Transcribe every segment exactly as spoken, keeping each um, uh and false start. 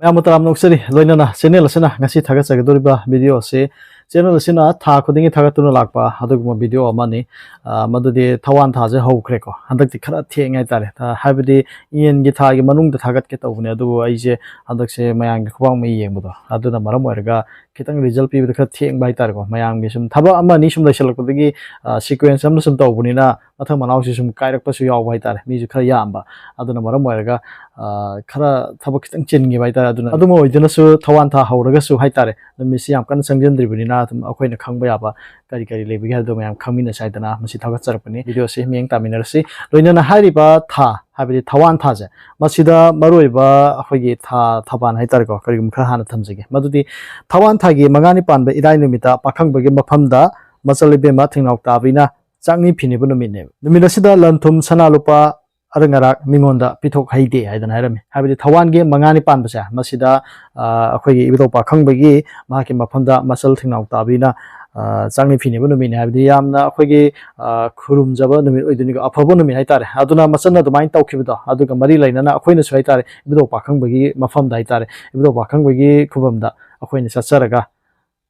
ꯃꯌꯥꯝꯕꯨ ꯇꯔꯥꯝꯅ ꯑꯣꯛꯆꯔꯤ꯫ ꯂꯣꯏꯅꯅ ꯆꯦꯅꯦꯜ ꯑꯁꯤꯅ ꯉꯁꯤ ꯊꯥꯒꯠꯆꯒꯗꯧꯔꯤꯕ ꯚꯤꯗꯤꯑꯣ ꯑꯁꯤ, ꯆꯦꯅꯦꯜ ꯑꯁꯤꯅ ꯊꯥ ꯈꯨꯗꯤꯡꯒꯤ ꯊꯥꯒꯠꯇꯨꯅ ꯂꯥꯛꯄ ꯑꯗꯨꯒꯨꯝꯕ ꯚꯤꯗꯤꯑꯣ ꯑꯃꯅꯤ꯫ ꯑ, ꯃꯗꯨꯗꯤ ꯊꯋꯥꯟ ꯊꯥꯁꯦ ꯍꯧꯈ꯭ꯔꯦꯀꯣ꯫ ꯍꯟꯗꯛꯇꯤ ꯈꯔ ꯊꯦꯡꯉꯦ ꯍꯥꯏꯇꯥꯔꯦ꯫ ꯑ, ꯍꯥꯏꯕꯗꯤ ꯏꯉꯦꯟꯒꯤ ꯊꯥꯒꯤ ꯃꯅꯨꯡꯗ ꯊꯥꯒꯠꯀꯦ ꯇꯧꯕꯅꯦ, ꯑꯗꯨꯕꯨ ꯑꯩꯁꯦ ꯍꯟꯗꯛꯁꯦ ꯃꯌꯥꯝꯒꯤ ꯈꯨꯕꯥꯛ ꯃꯩ ꯌꯦꯡꯕꯗꯣ, ꯑꯗꯨꯅ ꯃꯔꯝ ꯑꯣꯏꯔꯒ ꯈꯤꯇꯪ ꯔꯤꯖꯜ ꯄꯤꯕꯗ ꯈꯔ ꯊꯦꯡꯕ ꯍꯥꯏꯇꯥꯔꯦꯀꯣ꯫ ꯃꯌꯥꯝꯒꯤ ꯁꯨꯝ ꯊꯕꯛ ꯑꯃ ꯑꯅꯤ ꯁꯨꯝ ꯂꯩꯁꯜꯂꯛꯄꯗꯒꯤ, ꯑ, ꯁꯤꯀ꯭ꯋꯦꯟꯁ ꯑꯃꯗ ꯁꯨꯝ ꯇꯧꯕꯅꯤꯅ ꯃꯊꯪ ꯃꯅꯥꯎꯁꯤ ꯁꯨꯝ ꯀꯥꯏꯔꯛꯄꯁꯨ ꯌꯥꯎꯕ ꯍꯥꯏꯇꯥꯔꯦ, ꯃꯤꯁꯨ ꯈꯔ ꯌꯥꯝꯕ꯫ ꯑꯗꯨꯅ ꯃꯔꯝ ꯑꯣꯏꯔꯒ, ꯑ, ꯈꯔ ꯊꯕꯛ ꯈꯤꯇꯪ ꯆꯤꯟꯈꯤꯕ ꯍꯥꯏꯇꯥꯔꯦ꯫ ꯑꯗꯨꯅ ꯑꯗꯨꯝ ꯑꯣꯏꯗꯨꯅꯁꯨ ꯊꯋꯥꯟ ꯊꯥ ꯍꯧꯔꯒꯁꯨ ꯍꯥꯏꯇꯥꯔꯦ, ꯅꯨꯃꯤꯠꯁꯤ ꯌꯥꯝ ꯀꯟꯅ ꯆꯪꯁꯤꯟꯗ꯭ꯔꯤꯕꯅꯤꯅ ꯑꯗꯨꯝ ꯑꯩꯈꯣꯏꯅ ꯈꯪꯕ ꯌꯥꯕ ꯀꯔꯤ ꯀꯔꯤ ꯂꯩꯕꯒꯦ ꯍꯥꯏꯕꯗꯣ ꯃꯌꯥꯝ ꯈꯪꯃꯤꯟꯅꯁꯤ ꯍꯥꯏꯗꯅ ꯃꯁꯤ ꯊꯥꯒꯠꯆꯔꯛꯄꯅꯤ꯫ ꯚꯤꯗꯤꯑꯣꯁꯤ ꯃꯤꯠꯌꯦꯡ ꯇꯥꯃꯤꯟꯅꯔꯁꯤ꯫ ꯂꯣꯏꯅꯅ ꯍꯥꯏꯔꯤꯕ ꯊꯥ, ꯍꯥꯏꯕꯗꯤ ꯊꯋꯥꯟ ꯊꯥꯁꯦ, ꯃꯁꯤꯗ ꯃꯔꯨꯑꯣꯏꯕ ꯑꯩꯈꯣꯏꯒꯤ ꯊꯥ ꯊꯕꯥꯟ ꯍꯥꯏꯇꯥꯔꯦꯀꯣ, ꯀꯔꯤꯒꯨꯝꯕ ꯈꯔ ꯍꯥꯟꯅ ꯊꯝꯖꯒꯦ꯫ ꯃꯗꯨꯗꯤ ꯊꯋꯥꯟ ꯊꯥꯒꯤ ꯃꯉꯥꯅꯤ ꯄꯥꯟꯕ ꯏꯔꯥꯏ ꯅꯨꯃꯤꯠꯇ ꯄꯥꯈꯪꯕꯒꯤ ꯃꯐꯝꯗ ꯃꯆꯜ ꯏꯕꯦꯝꯃ ꯊꯦꯡꯅꯥꯎ ꯇꯥꯕꯤꯅ ꯆꯥꯛꯅꯤ ꯐꯤꯅꯤꯕ ꯅꯨꯃꯤꯠꯅꯦꯕ꯫ ꯅꯨꯃꯤꯠ ꯑꯁꯤꯗ ꯂꯟ ꯊꯨꯝ ꯁꯅꯥ ꯂꯨꯄꯥ ꯑꯔꯪ ꯑꯔꯥꯛ ꯃꯤꯉꯣꯟꯗ ꯄꯤꯊꯣꯛ ꯍꯩꯗꯦ ꯍꯥꯏꯗꯅ ꯍꯥꯏꯔꯝꯃꯤ꯫ ꯍꯥꯏꯕꯗꯤ ꯊꯋꯥꯟꯒꯤ ꯃꯉꯥꯅꯤ ꯄꯥꯟꯕꯁꯦ, ꯃꯁꯤꯗ, ꯑ, ꯑꯩꯈꯣꯏꯒꯤ ꯏꯕꯨꯙꯧ ꯄꯥꯈꯪꯕꯒꯤ ꯃꯍꯥꯛꯀꯤ ꯃꯐꯝꯗ ꯃꯆꯜ ꯊꯦꯡꯅꯥꯎ ꯇꯥꯕꯤꯅ, ꯑ, ꯆꯥꯛꯅꯤ ꯐꯤꯅꯤꯕ ꯅꯨꯃꯤꯠꯅꯤ꯫ ꯍꯥꯏꯕꯗꯤ ꯌꯥꯝꯅ ꯑꯩꯈꯣꯏꯒꯤ, ꯑ, ꯈꯨꯔꯨꯝꯖꯕ ꯅꯨꯃꯤꯠ ꯑꯣꯏꯗꯣꯏꯅꯤꯀꯣ, ꯑꯐꯕ ꯅꯨꯃꯤꯠ ꯍꯥꯏꯇꯥꯔꯦ꯫ ꯑꯗꯨꯅ ꯃꯆꯟꯅ ꯑꯗꯨꯃꯥꯏꯅ ꯇꯧꯈꯤꯕꯗꯣ, ꯑꯗꯨꯒ ꯃꯔꯤ ꯂꯩꯅꯅ ꯑꯩꯈꯣꯏꯅꯁꯨ ꯍꯥꯏꯇꯥꯔꯦ, ꯏꯕꯨꯙꯧ ꯄꯥꯈꯪꯕꯒꯤ ꯃꯐꯝꯗ ꯍꯥꯏꯇꯥꯔꯦ, ꯏꯕꯨꯙꯧ ꯄꯥꯈꯪꯕꯒꯤ ꯈꯨꯕꯝꯗ ꯑꯩꯈꯣꯏꯅ ꯆꯠꯆꯔꯒ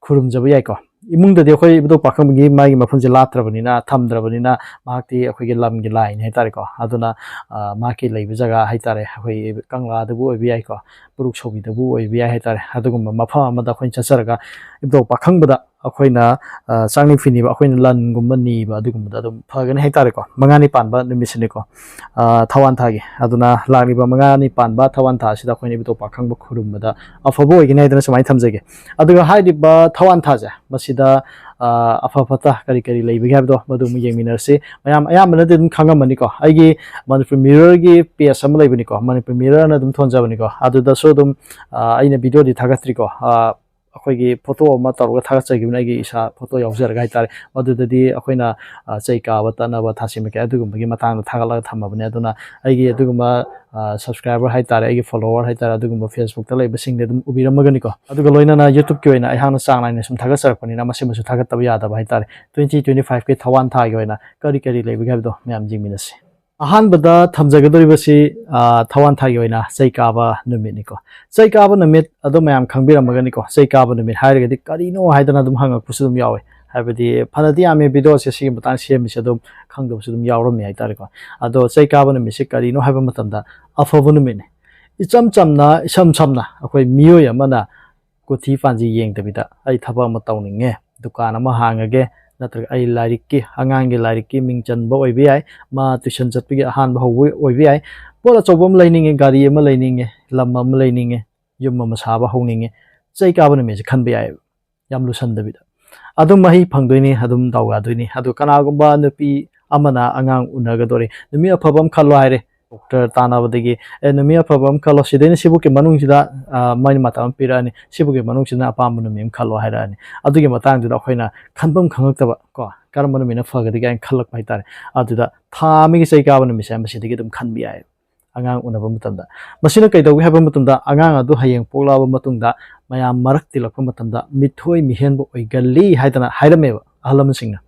ꯈꯨꯔꯨꯝꯖꯕ ꯌꯥꯏꯀꯣ꯫ ꯏꯃꯨꯡꯗꯗꯤ ꯑꯩꯈꯣꯏ ꯏꯕꯨꯙꯧ ꯄꯥꯈꯪꯕꯒꯤ ꯃꯥꯒꯤ ꯃꯐꯝꯁꯦ ꯂꯥꯠꯇ꯭ꯔꯕꯅꯤꯅ, ꯊꯝꯗ꯭ꯔꯕꯅꯤꯅ, ꯃꯍꯥꯛꯇꯤ ꯑꯩꯈꯣꯏꯒꯤ ꯂꯝꯒꯤ ꯂꯥꯏꯅꯤ ꯍꯥꯏꯇꯥꯔꯦꯀꯣ꯫ ꯑꯗꯨꯅ, ꯑ, ꯃꯍꯥꯛꯀꯤ ꯂꯩꯕ ꯖꯒꯥ ꯍꯥꯏꯇꯥꯔꯦ, ꯑꯩꯈꯣꯏ ꯀꯪꯂꯥꯗꯕꯨ ꯑꯣꯏꯕ ꯌꯥꯏꯀꯣ, ꯄꯨꯔꯨꯛ ꯁꯣꯕꯤꯗꯕꯨ ꯑꯣꯏꯕ ꯌꯥꯏ ꯍꯥꯏꯇꯥꯔꯦ꯫ ꯑꯗꯨꯒꯨꯝꯕ ꯃꯐꯝ ꯑꯃꯗ ꯑꯩꯈꯣꯏꯅ ꯆꯠꯆꯔꯒ ꯏꯕꯨꯙꯧ ꯄꯥꯈꯪꯕꯗ ꯑꯩꯈꯣꯏꯅ, ꯑ, ꯆꯥꯛꯅꯤ ꯐꯤꯅꯤꯕ, ꯑꯩꯈꯣꯏꯅ ꯂꯟꯒꯨꯝꯕ ꯅꯤꯕ ꯑꯗꯨꯒꯨꯝꯕꯗ ꯑꯗꯨꯝ ꯐꯒꯅꯤ ꯍꯥꯏꯇꯥꯔꯦꯀꯣ꯫ ꯃꯉꯥꯅꯤ ꯄꯥꯟꯕ ꯅꯨꯃꯤꯠꯁꯤꯅꯤꯀꯣ, ꯑ, ꯊꯋꯥꯟ ꯊꯥꯒꯤ꯫ ꯑꯗꯨꯅ ꯂꯥꯛꯂꯤꯕ ꯃꯉꯥꯅꯤ ꯄꯥꯟꯕ ꯊꯋꯥꯟ ꯊꯥ ꯑꯁꯤꯗ ꯑꯩꯈꯣꯏꯅ ꯏꯕꯨꯙꯧ ꯄꯥꯈꯪꯕ ꯈꯨꯔꯨꯝꯕꯗ ꯑꯐꯕ ꯑꯣꯏꯒꯅꯤ ꯍꯥꯏꯗꯅ ꯁꯨꯃꯥꯏꯅ ꯊꯝꯖꯒꯦ꯫ ꯑꯗꯨꯒ ꯍꯥꯏꯔꯤꯕ ꯊꯋꯥꯟ ꯊꯥꯁꯦ, ꯃꯁꯤꯗ, ꯑ, ꯑꯐ ꯐꯠꯇ ꯀꯔꯤ ꯀꯔꯤ ꯂꯩꯕꯒꯦ ꯍꯥꯏꯕꯗꯣ ꯃꯗꯨ ꯑꯃꯨꯛ ꯌꯦꯡꯃꯤꯟꯅꯔꯁꯤ꯫ ꯃꯌꯥꯝ ꯑꯌꯥꯝꯕꯅꯗꯤ ꯑꯗꯨꯝ ꯈꯪꯉꯝꯃꯅꯤꯀꯣ, ꯑꯩꯒꯤ ꯃꯅꯤꯄꯨꯔ ꯃꯤꯔꯔꯒꯤ ꯄꯦꯖ ꯑꯃ ꯂꯩꯕꯅꯤꯀꯣ, ꯃꯅꯤꯄꯨꯔ ꯃꯤꯔꯔꯅ ꯑꯗꯨꯝ ꯊꯣꯟꯖꯕꯅꯤꯀꯣ, ꯑꯗꯨꯗꯁꯨ ꯑꯗꯨꯝ, ꯑ, ꯑꯩꯅ ꯚꯤꯗꯤꯑꯣꯗꯤ ꯊꯥꯒꯠꯇ꯭ꯔꯤꯀꯣ, ꯑ, ꯑꯩꯈꯣꯏꯒꯤ ꯐꯣꯇꯣ ꯑꯃ ꯇꯧꯔꯒ ꯊꯥꯒꯠꯆꯈꯤꯕꯅꯤ, ꯑꯩꯒꯤ ꯏꯁꯥ ꯐꯣꯇꯣ ꯌꯥꯎꯖꯔꯒ ꯍꯥꯏꯇꯥꯔꯦ꯫ ꯃꯗꯨꯗꯗꯤ ꯑꯩꯈꯣꯏꯅ, ꯑ, ꯆꯩ ꯀꯥꯕ ꯇꯠꯅꯕ ꯊꯥꯁꯤ ꯃꯀꯩ ꯑꯗꯨꯒꯨꯝꯕꯒꯤ ꯃꯇꯥꯡꯗ ꯊꯥꯒꯠꯂꯒ ꯊꯝꯃꯕꯅꯦ꯫ ꯑꯗꯨꯅ ꯑꯩꯒꯤ ꯑꯗꯨꯒꯨꯝꯕ, ꯑ, ꯁꯕꯁꯀ꯭ꯔꯥꯏꯕꯔ ꯍꯥꯏꯇꯥꯔꯦ, ꯑꯩꯒꯤ ꯐꯣꯂꯣꯋꯔ ꯍꯥꯏꯇꯥꯔꯦ, ꯑꯗꯨꯒꯨꯝꯕ ꯐꯦꯁꯕꯨꯛꯇ ꯂꯩꯕꯁꯤꯡꯗꯤ ꯑꯗꯨꯝ ꯎꯕꯤꯔꯝꯃꯒꯅꯤꯀꯣ꯫ ꯑꯗꯨꯒ ꯂꯣꯏꯅꯅ ꯌꯨꯇ꯭ꯌꯨꯕꯀꯤ ꯑꯣꯏꯅ ꯑꯩꯍꯥꯛꯅ ꯆꯥꯡ ꯅꯥꯏꯅ ꯁꯨꯝ ꯊꯥꯒꯠꯆꯔꯛꯄꯅꯤꯅ ꯃꯁꯤꯃꯁꯨ ꯊꯥꯒꯠꯇꯕ ꯌꯥꯗꯕ ꯍꯥꯏꯇꯥꯔꯦ꯫ Twenty twenty five ꯀꯤ ꯊꯋꯥꯟ ꯊꯥꯒꯤ ꯑꯣꯏꯅ ꯀꯔꯤ ꯀꯔꯤ ꯂꯩꯕꯒꯦ ꯍꯥꯏꯕꯗꯣ ꯃꯌꯥꯝ ꯌꯦꯡꯃꯤꯟꯅꯁꯤ꯫ ꯑꯍꯥꯟꯕꯗ ꯊꯝꯖꯒꯗꯧꯔꯤꯕꯁꯤ, ꯑ, ꯊꯋꯥꯟ ꯊꯥꯒꯤ ꯑꯣꯏꯅ ꯆꯩ ꯀꯥꯕ ꯅꯨꯃꯤꯠꯅꯤꯀꯣ꯫ ꯆꯩ ꯀꯥꯕ ꯅꯨꯃꯤꯠ ꯑꯗꯣ ꯃꯌꯥꯝ ꯈꯪꯕꯤꯔꯝꯃꯒꯅꯤꯀꯣ, ꯆꯩ ꯀꯥꯕ ꯅꯨꯃꯤꯠ ꯍꯥꯏꯔꯒꯗꯤ ꯀꯔꯤꯅꯣ ꯍꯥꯏꯗꯅ ꯑꯗꯨꯝ ꯍꯪꯉꯛꯄꯁꯨ ꯑꯗꯨꯝ ꯌꯥꯎꯋꯦ꯫ ꯍꯥꯏꯕꯗꯤ ꯐꯅꯗꯤ ꯌꯥꯝꯃꯦ ꯚꯤꯗꯤꯑꯣꯁꯦ ꯁꯤꯒꯤ ꯃꯇꯥꯡ ꯁꯦꯝꯃꯤꯁꯦ, ꯑꯗꯨꯝ ꯈꯪꯗꯕꯁꯨ ꯑꯗꯨꯝ ꯌꯥꯎꯔꯝꯃꯤ ꯍꯥꯏꯇꯥꯔꯦꯀꯣ꯫ ꯑꯗꯣ ꯆꯩ ꯀꯥꯕ ꯅꯨꯃꯤꯠꯁꯦ ꯀꯔꯤꯅꯣ ꯍꯥꯏꯕ ꯃꯇꯝꯗ ꯑꯐꯕ ꯅꯨꯃꯤꯠꯅꯤ꯫ ꯏꯆꯝ ꯆꯝꯅ, ꯏꯁꯝ ꯁꯝꯅ ꯑꯩꯈꯣꯏ ꯃꯤꯑꯣꯏ ꯑꯃꯅ ꯀꯣꯊꯤ ꯄꯥꯟꯖꯤ ꯌꯦꯡꯗꯕꯤꯗ ꯑꯩ ꯊꯕꯛ ꯑꯃ ꯇꯧꯅꯤꯡꯉꯦ, ꯗꯨꯀꯥꯟ ꯑꯃ ꯍꯥꯡꯉꯒꯦ, ꯅꯠꯇ꯭ꯔꯒ ꯑꯩ ꯂꯥꯏꯔꯤꯛꯀꯤ, ꯑꯉꯥꯡꯒꯤ ꯂꯥꯏꯔꯤꯛꯀꯤ ꯃꯤꯡ ꯆꯟꯕ ꯑꯣꯏꯕ ꯌꯥꯏ, ꯃꯥ ꯇꯨꯏꯁꯟ ꯆꯠꯄꯒꯤ ꯑꯍꯥꯟꯕ ꯍꯧꯕ ꯑꯣꯏꯕ ꯌꯥꯏ, ꯄꯣꯠ ꯑꯆꯧꯕ ꯑꯃ ꯂꯩꯅꯤꯡꯉꯦ, ꯒꯥꯔꯤ ꯑꯃ ꯂꯩꯅꯤꯡꯉꯦ, ꯂꯝ ꯑꯃ ꯂꯩꯅꯤꯡꯉꯦ, ꯌꯨꯝ ꯑꯃ ꯁꯥꯕ ꯍꯧꯅꯤꯡꯉꯦ, ꯆꯩ ꯀꯥꯕ ꯅꯨꯃꯤꯠꯁꯦ ꯈꯟꯕ ꯌꯥꯏꯑꯕ, ꯌꯥꯝ ꯂꯨꯁꯟꯗꯕꯤꯗ꯫ ꯑꯗꯨꯝ ꯃꯍꯩ ꯐꯪꯗꯣꯏꯅꯤ, ꯑꯗꯨꯝ ꯗꯥꯎ ꯌꯥꯗꯣꯏꯅꯤ꯫ ꯑꯗꯨ ꯀꯅꯥꯒꯨꯝꯕ ꯅꯨꯄꯤ ꯑꯃꯅ ꯑꯉꯥꯡ ꯎꯅꯒꯗꯣꯔꯦ, ꯅꯨꯃꯤꯠ ꯑꯐꯕ ꯑꯃ ꯈꯜꯂꯣ ꯍꯥꯏꯔꯦ, ꯗꯣꯛꯇꯔ ꯇꯥꯟꯅꯕꯗꯒꯤ, "ꯑꯦ, ꯅꯨꯃꯤꯠ ꯑꯐꯕ ꯑꯃ ꯈꯜꯂꯣ, ꯁꯤꯗꯩꯅ ꯁꯤꯕꯨꯛꯀꯤ ꯃꯅꯨꯡꯁꯤꯗ, ꯑ, ꯃꯣꯏꯅ ꯃꯇꯝ ꯑꯃ ꯄꯤꯔꯛꯑꯅꯤ, ꯁꯤꯕꯨꯛꯀꯤ ꯃꯅꯨꯡꯁꯤꯗ ꯑꯄꯥꯝꯕ ꯅꯨꯃꯤꯠ ꯑꯃ ꯈꯜꯂꯣ" ꯍꯥꯏꯔꯛꯑꯅꯤ꯫ ꯑꯗꯨꯒꯤ ꯃꯇꯥꯡꯗꯨꯗ ꯑꯩꯈꯣꯏꯅ ꯈꯟꯐꯝ ꯈꯪꯉꯛꯇꯕ ꯀꯣ, ꯀꯔꯝꯕ ꯅꯨꯃꯤꯠꯅ ꯐꯒꯗꯒꯦ ꯍꯥꯏꯅ ꯈꯜꯂꯛꯄ ꯍꯥꯏꯇꯥꯔꯦ꯫ ꯑꯗꯨꯗ ꯊꯥ ꯑꯃꯒꯤ ꯆꯩ ꯀꯥꯕ ꯅꯨꯃꯤꯠꯁꯦ ꯃꯁꯤꯗꯒꯤ ꯑꯗꯨꯝ ꯈꯟꯕ ꯌꯥꯏ꯫ ꯑꯉꯥꯡ ꯎꯅꯕ ꯃꯇꯝꯗ꯫ ꯃꯁꯤꯅ ꯀꯩꯗꯧꯒꯦ ꯍꯥꯏꯕ ꯃꯇꯝꯗ, ꯑꯉꯥꯡ ꯑꯗꯨ ꯍꯌꯦꯡ ꯄꯣꯛꯂꯛꯑꯕ ꯃꯇꯨꯡꯗ ꯃꯌꯥꯝ ꯃꯔꯛ ꯇꯤꯜꯂꯛꯄ ꯃꯇꯝꯗ ꯃꯤꯊꯣꯏ ꯃꯤꯍꯦꯟꯕ ꯑꯣꯏꯒꯜꯂꯤ ꯍꯥꯏꯗꯅ ꯍꯥꯏꯔꯝꯃꯦꯕ ꯑꯍꯜ ꯂꯃꯟꯁꯤꯡꯅ꯫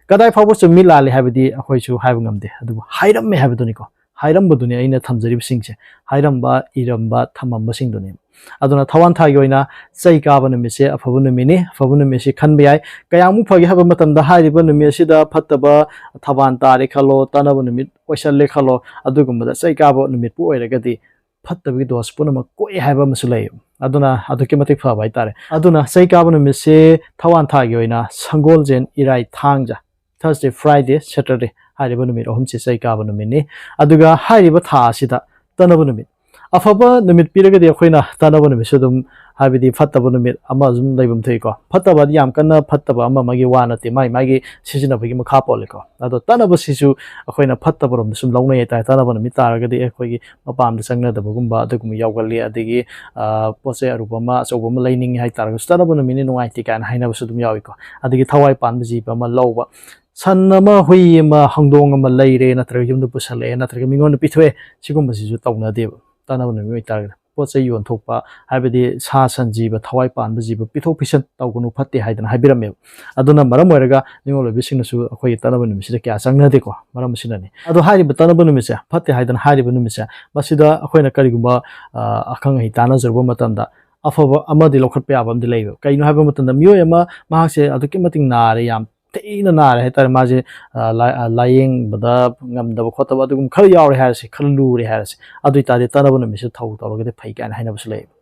ꯀꯗꯥꯏ ꯐꯥꯎꯕ ꯆꯨꯝꯃꯤ ꯂꯥꯜꯂꯤ ꯍꯥꯏꯕꯗꯤ ꯑꯩꯈꯣꯏꯁꯨ ꯍꯥꯏꯕ ꯉꯝꯗꯦ, ꯑꯗꯨꯕꯨ ꯍꯥꯏꯔꯝꯃꯦ ꯍꯥꯏꯕꯗꯨꯅꯤꯀꯣ꯫ ꯍꯥꯏꯔꯝꯕꯗꯨꯅꯤ ꯑꯩꯅ ꯊꯝꯖꯔꯤꯕꯁꯤꯡꯁꯦ, ꯍꯥꯏꯔꯝꯕ, ꯏꯔꯝꯕ, ꯊꯝꯃꯝꯕꯁꯤꯡꯗꯨꯅꯤ꯫ ꯑꯗꯨꯅ ꯊꯋꯥꯟ ꯊꯥꯒꯤ ꯑꯣꯏꯅ ꯆꯩ ꯀꯥꯕ ꯅꯨꯃꯤꯠꯁꯦ ꯑꯐꯕ ꯅꯨꯃꯤꯠꯅꯤ, ꯑꯐꯕ ꯅꯨꯃꯤꯠꯁꯤ ꯈꯟꯕ ꯌꯥꯏ꯫ ꯀꯌꯥꯃꯨꯛ ꯐꯒꯦ ꯍꯥꯏꯕ ꯃꯇꯝꯗ, ꯍꯥꯏꯔꯤꯕ ꯅꯨꯃꯤꯠ ꯑꯁꯤꯗ ꯐꯠꯇꯕ ꯊꯕꯥꯟ ꯇꯥꯔꯦ ꯈꯜꯂꯣ, ꯇꯠꯅꯕ ꯅꯨꯃꯤꯠ ꯑꯣꯏꯁꯜꯂꯦ ꯈꯜꯂꯣ, ꯑꯗꯨꯒꯨꯝꯕꯗ ꯆꯩ ꯀꯥꯕ ꯅꯨꯃꯤꯠꯄꯨ ꯑꯣꯏꯔꯒꯗꯤ ꯐꯠꯇꯕꯒꯤ ꯗꯣꯁ ꯄꯨꯝꯅꯃꯛ ꯀꯣꯛꯑꯦ ꯍꯥꯏꯕ ꯑꯃꯁꯨ ꯂꯩ꯫ ꯑꯗꯨꯅ ꯑꯗꯨꯛꯀꯤ ꯃꯇꯤꯛ ꯐꯕ ꯍꯥꯏꯇꯥꯔꯦ꯫ ꯑꯗꯨꯅ ꯆꯩ ꯀꯥꯕ ꯅꯨꯃꯤꯠꯁꯦ ꯊꯋꯥꯟ ꯊꯥꯒꯤ ꯑꯣꯏꯅ ꯁꯪꯒꯣꯜꯁꯦꯟ, ꯏꯔꯥꯏ, ꯊꯥꯡꯖ, Thursday, Friday, Saturday ꯍꯥꯏꯔꯤꯕ ꯅꯨꯃꯤꯠ ꯑꯍꯨꯝꯁꯤ ꯆꯩ ꯀꯥꯕ ꯅꯨꯃꯤꯠꯅꯤ꯫ ꯑꯗꯨꯒ ꯍꯥꯏꯔꯤꯕ ꯊꯥ ꯑꯁꯤꯗ ꯇꯠꯅꯕ ꯅꯨꯃꯤꯠ, ꯑꯐꯕ ꯅꯨꯃꯤꯠ ꯄꯤꯔꯒꯗꯤ ꯑꯩꯈꯣꯏꯅ ꯇꯠꯅꯕ ꯅꯨꯃꯤꯠꯁꯨ ꯑꯗꯨꯝ, ꯍꯥꯏꯕꯗꯤ ꯐꯠꯇꯕ ꯅꯨꯃꯤꯠ ꯑꯃ ꯑꯗꯨꯝ ꯂꯩꯐꯝ ꯊꯣꯛꯏꯀꯣ꯫ ꯐꯠꯇꯕꯗꯤ ꯌꯥꯝ ꯀꯟꯅ ꯐꯠꯇꯕ ꯑꯃ ꯑꯃꯒꯤ ꯋꯥ ꯅꯠꯇꯦ, ꯃꯥꯒꯤ ꯃꯥꯒꯤ ꯁꯤꯖꯤꯟꯅꯕꯒꯤ ꯃꯈꯥ ꯄꯣꯜꯂꯦꯀꯣ꯫ ꯑꯗꯣ ꯇꯠꯅꯕꯁꯤꯁꯨ ꯑꯩꯈꯣꯏꯅ ꯐꯠꯇꯕꯔꯣꯝꯗ ꯁꯨꯝ ꯂꯧꯅꯩ ꯍꯥꯏꯇꯥꯔꯦ꯫ ꯇꯠꯅꯕ ꯅꯨꯃꯤꯠ ꯇꯥꯔꯒꯗꯤ ꯑꯩꯈꯣꯏꯒꯤ ꯃꯄꯥꯝꯗ ꯆꯪꯅꯗꯕꯒꯨꯝꯕ ꯑꯗꯨꯒꯨꯝꯕ ꯌꯥꯎꯒꯜꯂꯤ꯫ ꯑꯗꯒꯤ, ꯑ, ꯄꯣꯠ ꯆꯩ ꯑꯔꯨꯕ ꯑꯃ, ꯑꯆꯧꯕ ꯑꯃ ꯂꯩꯅꯤꯡꯉꯦ ꯍꯥꯏꯇꯥꯔꯒꯁꯨ ꯇꯠꯅꯕ ꯅꯨꯃꯤꯠꯅꯤ, ꯅꯨꯡꯉꯥꯏꯇꯦ ꯀꯥꯏꯅ ꯍꯥꯏꯅꯕꯁꯨ ꯑꯗꯨꯝ ꯌꯥꯎꯏꯀꯣ꯫ ꯑꯗꯒꯤ ꯊꯋꯥꯏ ꯄꯥꯟꯕ ꯖꯤꯕ ꯑꯃ ꯂꯧꯕ, ꯁꯟ ꯑꯃ, ꯍꯨꯏ ꯑꯃ, ꯍꯧꯗꯣꯡ ꯑꯃ ꯂꯩꯔꯦ, ꯅꯠꯇ꯭ꯔꯒ ꯌꯨꯝꯗ ꯄꯨꯁꯜꯂꯛꯑꯦ, ꯅꯠꯇ꯭ꯔꯒ ꯃꯤꯉꯣꯟꯗ ꯄꯤꯊꯣꯛꯑꯦ, ꯁꯤꯒꯨꯝꯕꯁꯤꯁꯨ ꯇꯧꯅꯗꯦꯕ ꯇꯠꯅꯕ ꯅꯨꯃꯤꯠ ꯑꯣꯏꯇꯥꯔꯒꯗꯤ꯫ ꯄꯣꯠ ꯆꯩ ꯌꯣꯟꯊꯣꯛꯄ, ꯍꯥꯏꯕꯗꯤ ꯁꯥ ꯁꯟ ꯖꯤꯕ, ꯊꯋꯥꯏ ꯄꯥꯟꯕ ꯖꯤꯕ ꯄꯤꯊꯣꯛ ꯄꯤꯁꯤꯟ ꯇꯧꯒꯅꯨ, ꯐꯠꯇꯦ ꯍꯥꯏꯗꯅ ꯍꯥꯏꯕꯤꯔꯝꯃꯦꯕ꯫ ꯑꯗꯨꯅ ꯃꯔꯝ ꯑꯣꯏꯔꯒ ꯅꯤꯡꯉꯣꯜ ꯑꯣꯏꯕꯤꯁꯤꯡꯅꯁꯨ ꯑꯩꯈꯣꯏꯒꯤ ꯇꯠꯅꯕ ꯅꯨꯃꯤꯠꯁꯤꯗ ꯀꯌꯥ ꯆꯪꯅꯗꯦꯀꯣ꯫ ꯃꯔꯝ ꯑꯁꯤꯅꯅꯤ꯫ ꯑꯗꯣ ꯍꯥꯏꯔꯤꯕ ꯇꯠꯅꯕ ꯅꯨꯃꯤꯠꯁꯦ, ꯐꯠꯇꯦ ꯍꯥꯏꯗꯅ ꯍꯥꯏꯔꯤꯕ ꯅꯨꯃꯤꯠꯁꯦ, ꯃꯁꯤꯗ ꯑꯩꯈꯣꯏꯅ ꯀꯔꯤꯒꯨꯝꯕ, ꯑ, ꯑꯈꯪ ꯑꯍꯩ ꯇꯥꯟꯅꯖꯔꯨꯕ ꯃꯇꯝꯗ ꯑꯐꯕ ꯑꯃꯗꯤ ꯂꯧꯈꯠꯄ ꯌꯥꯕ ꯑꯃꯗꯤ ꯂꯩꯕ꯫ ꯀꯩꯅꯣ ꯍꯥꯏꯕ ꯃꯇꯝꯗ ꯃꯤꯑꯣꯏ ꯑꯃ ꯃꯍꯥꯛꯁꯦ ꯑꯗꯨꯛꯀꯤ ꯃꯇꯤꯛ ꯅꯥꯔꯦ, ꯌꯥꯝ ꯊꯤꯅ ꯅꯥꯔꯦ ꯍꯥꯏꯇꯥꯔꯦ, ꯃꯥꯁꯦ, ꯑ, ꯂꯥ-, ꯑ, ꯂꯥꯌꯦꯡꯕꯗ ꯉꯝꯗꯕ ꯈꯣꯠꯇꯕ ꯑꯗꯨꯒꯨꯝꯕ ꯈꯔ ꯌꯥꯎꯔꯦ ꯍꯥꯏꯔꯁꯦ, ꯈꯔ ꯂꯨꯔꯦ ꯍꯥꯏꯔꯁꯦ, ꯑꯗꯨ ꯑꯣꯏꯇꯥꯔꯗꯤ ꯇꯠꯅꯕ ꯅꯨꯃꯤꯠꯁꯤꯗ ꯊꯧ ꯇꯧꯔꯒꯗꯤ ꯐꯩ ꯀꯥꯏꯅ ꯍꯥꯏꯅꯕꯁꯨ ꯂꯩꯌꯦꯕ꯫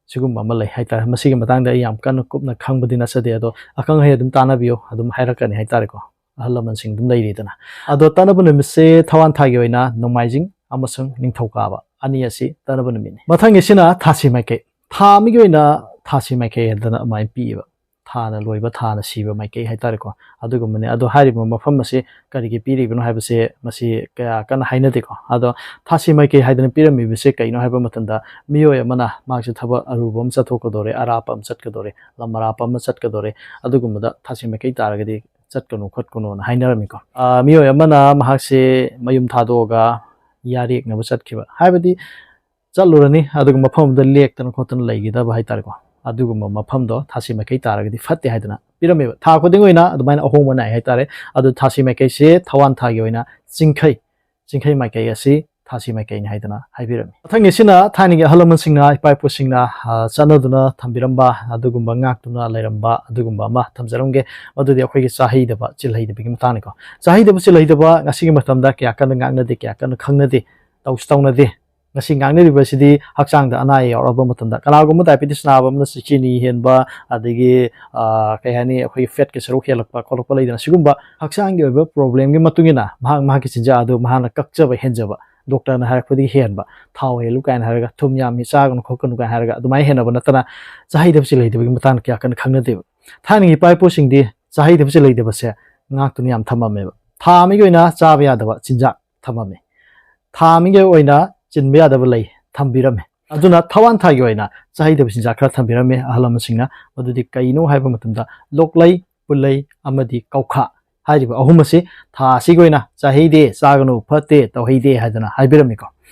ꯁꯤꯒꯨꯝꯕ ꯑꯃ ꯂꯩ ꯍꯥꯏꯇꯥꯔꯦ꯫ ꯃꯁꯤꯒꯤ ꯃꯇꯥꯡꯗ ꯑꯩ ꯌꯥꯝ ꯀꯟꯅ ꯀꯨꯞꯅ ꯈꯪꯕꯗꯤ ꯅꯠꯆꯗꯦ, ꯑꯗꯣ ꯑꯈꯪ ꯑꯍꯩ ꯑꯗꯨꯝ ꯇꯥꯟꯅꯕꯤꯌꯨ, ꯑꯗꯨꯝ ꯍꯥꯏꯔꯛꯀꯅꯤ ꯍꯥꯏꯇꯥꯔꯦꯀꯣ꯫ ꯑꯍꯜ ꯂꯃꯟꯁꯤꯡ ꯑꯗꯨꯝ ꯂꯩꯔꯤꯗꯅ꯫ ꯑꯗꯣ ꯇꯠꯅꯕ ꯅꯨꯃꯤꯠꯁꯦ ꯊꯋꯥꯟ ꯊꯥꯒꯤ ꯑꯣꯏꯅ ꯅꯣꯡꯃꯥꯏꯖꯤꯡ ꯑꯃꯁꯨꯡ ꯅꯤꯡꯊꯧꯀꯥꯕ ꯑꯅꯤ ꯑꯁꯤ ꯇꯠꯅꯕ ꯅꯨꯃꯤꯠꯅꯤ꯫ ꯃꯊꯪꯒꯤꯁꯤꯅ ꯊꯥꯁꯤ ꯃꯥꯏꯀꯩ꯫ ꯊꯥ ꯑꯃꯒꯤ ꯑꯣꯏꯅ ꯊꯥꯁꯤ ꯃꯥꯏꯀꯩ ꯍꯥꯏꯗꯅ ꯑꯗꯨꯃꯥꯏꯅ ꯄꯤꯌꯦꯕ꯫ ꯊꯥꯅ ꯂꯣꯏꯕ, ꯊꯥꯅ ꯁꯤꯕ ꯃꯥꯏꯀꯩ ꯍꯥꯏꯇꯥꯔꯦꯀꯣ꯫ ꯑꯗꯨꯒꯨꯝꯕꯅꯦ꯫ ꯑꯗꯣ ꯍꯥꯏꯔꯤꯕ ꯃꯐꯝ ꯑꯁꯤ ꯀꯔꯤꯒꯤ ꯄꯤꯔꯤꯕꯅꯣ ꯍꯥꯏꯕꯁꯦ ꯃꯁꯤ ꯀꯌꯥ ꯀꯟꯅ ꯍꯥꯏꯅꯗꯦꯀꯣ꯫ ꯑꯗꯣ ꯊꯥꯁꯤ ꯃꯥꯏꯀꯩ ꯍꯥꯏꯗꯅ ꯄꯤꯔꯝꯃꯤꯕꯁꯦ ꯀꯩꯅꯣ ꯍꯥꯏꯕ ꯃꯇꯝꯗ, ꯃꯤꯑꯣꯏ ꯑꯃꯅ ꯃꯍꯥꯛꯁꯦ ꯊꯕꯛ ꯑꯔꯨꯕ ꯑꯃ ꯆꯠꯊꯣꯛꯀꯗꯣꯔꯦ, ꯑꯔꯥꯞꯄ ꯑꯃ ꯆꯠꯀꯗꯣꯔꯦ, ꯂꯝ ꯑꯔꯥꯞꯄ ꯑꯃ ꯆꯠꯀꯗꯣꯔꯦ, ꯑꯗꯨꯒꯨꯝꯕꯗ ꯊꯥꯁꯤ ꯃꯥꯏꯀꯩ ꯇꯥꯔꯒꯗꯤ ꯆꯠꯀꯅꯨ ꯈꯣꯠꯀꯅꯣꯅ ꯍꯥꯏꯅꯔꯝꯃꯤꯀꯣ꯫ ꯑ, ꯃꯤꯑꯣꯏ ꯑꯃꯅ ꯃꯍꯥꯛꯁꯦ ꯃꯌꯨꯝ ꯊꯥꯗꯣꯛꯑꯒ ꯌꯥꯔꯦꯛꯅꯕ ꯆꯠꯈꯤꯕ, ꯍꯥꯏꯕꯗꯤ ꯆꯠꯂꯨꯔꯅꯤ, ꯑꯗꯨꯒ ꯃꯐꯝ ꯑꯃꯗ ꯂꯦꯛꯇꯅ ꯈꯣꯠꯇꯅ ꯂꯩꯈꯤꯗꯕ ꯍꯥꯏꯇꯥꯔꯦꯀꯣ꯫ ꯑꯗꯨꯒꯨꯝꯕ ꯃꯐꯝꯗꯣ ꯊꯥꯁꯤ ꯃꯥꯏꯀꯩ ꯇꯥꯔꯒꯗꯤ ꯐꯠꯇꯦ ꯍꯥꯏꯗꯅ ꯄꯤꯔꯝꯃꯦꯕ꯫ ꯊꯥ ꯈꯨꯗꯤꯡ ꯑꯣꯏꯅ ꯑꯗꯨꯃꯥꯏꯅ ꯑꯍꯣꯡꯕ ꯅꯥꯏ ꯍꯥꯏꯇꯥꯔꯦ꯫ ꯑꯗꯨ ꯊꯥꯁꯤ ꯃꯥꯏꯀꯩꯁꯦ ꯊꯋꯥꯟ ꯊꯥꯒꯤ ꯑꯣꯏꯅ ꯆꯤꯡꯈꯩ, ꯆꯤꯡꯈꯩ ꯃꯥꯏꯀꯩ ꯑꯁꯤ ꯊꯥꯁꯤ ꯃꯥꯏꯀꯩꯅꯤ ꯍꯥꯏꯗꯅ ꯍꯥꯏꯕꯤꯔꯝꯃꯤ꯫ ꯃꯊꯪꯒꯤꯁꯤꯅ ꯊꯥꯏꯅꯒꯤ ꯑꯍꯜ ꯂꯃꯟꯁꯤꯡꯅ, ꯏꯄꯥ ꯏꯄꯨꯁꯤꯡꯅ, ꯑ, ꯆꯠꯅꯗꯨꯅ ꯊꯝꯕꯤꯔꯝꯕ, ꯑꯗꯨꯒꯨꯝꯕ ꯉꯥꯛꯇꯨꯅ ꯂꯩꯔꯝꯕ ꯑꯗꯨꯒꯨꯝꯕ ꯑꯃ ꯊꯝꯖꯔꯝꯒꯦ꯫ ꯃꯗꯨꯗꯤ ꯑꯩꯈꯣꯏꯒꯤ ꯆꯥꯍꯩꯗꯕ, ꯆꯤꯜꯍꯩꯗꯕꯒꯤ ꯃꯇꯥꯡꯅꯤꯀꯣ꯫ ꯆꯥꯍꯩꯗꯕ, ꯆꯤꯜꯍꯩꯗꯕ ꯉꯁꯤꯒꯤ ꯃꯇꯝꯗ ꯀꯌꯥ ꯀꯟꯅ ꯉꯥꯡꯅꯗꯦ, ꯀꯌꯥ ꯀꯟꯅ ꯈꯪꯅꯗꯦ, ꯇꯧꯁꯨ ꯇꯧꯅꯗꯦ꯫ ꯉꯁꯤ ꯉꯥꯡꯅꯔꯤꯕꯁꯤꯗꯤ ꯍꯛꯆꯥꯡꯗ ꯑꯅꯥ ꯑꯌꯦꯛ ꯌꯥꯎꯔꯛꯑꯕ ꯃꯇꯝꯗ, ꯀꯅꯥꯒꯨꯝꯕ diabetes ꯅꯥꯕ ꯑꯃꯅ ꯆꯤꯅꯤ ꯍꯦꯟꯕ, ꯑꯗꯒꯤ, ꯑ, ꯀꯩ ꯍꯥꯏꯅꯤ, ꯑꯩꯈꯣꯏꯒꯤ fat ꯀꯤ ꯁꯔꯨꯛ ꯍꯦꯜꯂꯛꯄ ꯈꯣꯠꯂꯛꯄ ꯂꯩꯗꯅ, ꯁꯤꯒꯨꯝꯕ ꯍꯛꯆꯥꯡꯒꯤ ꯑꯣꯏꯕ problem ꯒꯤ ꯃꯇꯨꯡ ꯏꯟꯅ ꯃꯍꯥꯛ ꯃꯍꯥꯛꯀꯤ ꯆꯤꯟꯖꯥꯛ ꯑꯗꯨ ꯃꯍꯥꯛꯅ ꯀꯛꯆꯕ ꯍꯦꯟꯖꯕ, doctor ꯅ ꯍꯥꯏꯔꯛꯄꯗꯒꯤ ꯍꯦꯟꯕ, ꯊꯥꯎ ꯍꯦꯜꯂꯨ ꯀꯥꯏꯅ ꯍꯥꯏꯔꯒ, ꯊꯨꯝ ꯌꯥꯝꯃꯤ ꯆꯥꯒꯅꯨ ꯈꯣꯠꯀꯅꯨ ꯀꯥꯏꯅ ꯍꯥꯏꯔꯒ ꯑꯗꯨꯃꯥꯏꯅ ꯍꯦꯟꯅꯕ ꯅꯠꯇꯅ, ꯆꯥꯍꯩꯗꯕ ꯆꯤꯜꯍꯩꯗꯕꯒꯤ ꯃꯇꯥꯡꯗ ꯀꯌꯥ ꯀꯟꯅ ꯈꯪꯅꯗꯦꯕ꯫ ꯊꯥꯏꯅꯒꯤ ꯏꯄꯥ ꯏꯄꯨꯁꯤꯡꯗꯤ ꯆꯥꯍꯩꯗꯕ ꯆꯤꯜꯍꯩꯗꯕꯁꯦ ꯉꯥꯛꯇꯨꯅ ꯌꯥꯝ ꯊꯝꯃꯝꯃꯦꯕ꯫ ꯊꯥ ꯑꯃꯒꯤ ꯑꯣꯏꯅ ꯆꯥꯕ ꯌꯥꯗꯕ ꯆꯤꯟꯖꯥꯛ ꯊꯝꯃꯝꯃꯤ꯫ ꯊꯥ ꯑꯃꯒꯤ ꯑꯣꯏꯅ ꯆꯤꯟꯕ ꯌꯥꯗꯕ ꯂꯩ ꯊꯝꯕꯤꯔꯝꯃꯤ꯫ ꯑꯗꯨꯅ ꯊꯋꯥꯟ ꯊꯥꯒꯤ ꯑꯣꯏꯅ ꯆꯥꯍꯩꯗꯕ ꯆꯤꯟꯖꯥꯛ ꯈꯔ ꯊꯝꯕꯤꯔꯝꯃꯤ ꯑꯍꯜ ꯂꯃꯟꯁꯤꯡꯅ꯫ ꯃꯗꯨꯗꯤ ꯀꯩꯅꯣ ꯍꯥꯏꯕ ꯃꯇꯝꯗ, ꯂꯣꯛꯂꯩ, ꯄꯨꯜꯂꯩ ꯑꯃꯗꯤ ꯀꯧꯈꯥ ꯍꯥꯏꯔꯤꯕ ꯑꯍꯨꯝ ꯑꯁꯤ ꯊꯥ ꯑꯁꯤꯒꯤ ꯑꯣꯏꯅ ꯆꯥꯍꯩꯗꯦ, ꯆꯥꯒꯅꯨ, ꯐꯠꯇꯦ, ꯇꯧꯍꯩꯗꯦ ꯍꯥꯏꯗꯅ ꯍꯥꯏꯕꯤꯔꯝꯃꯤꯀꯣ꯫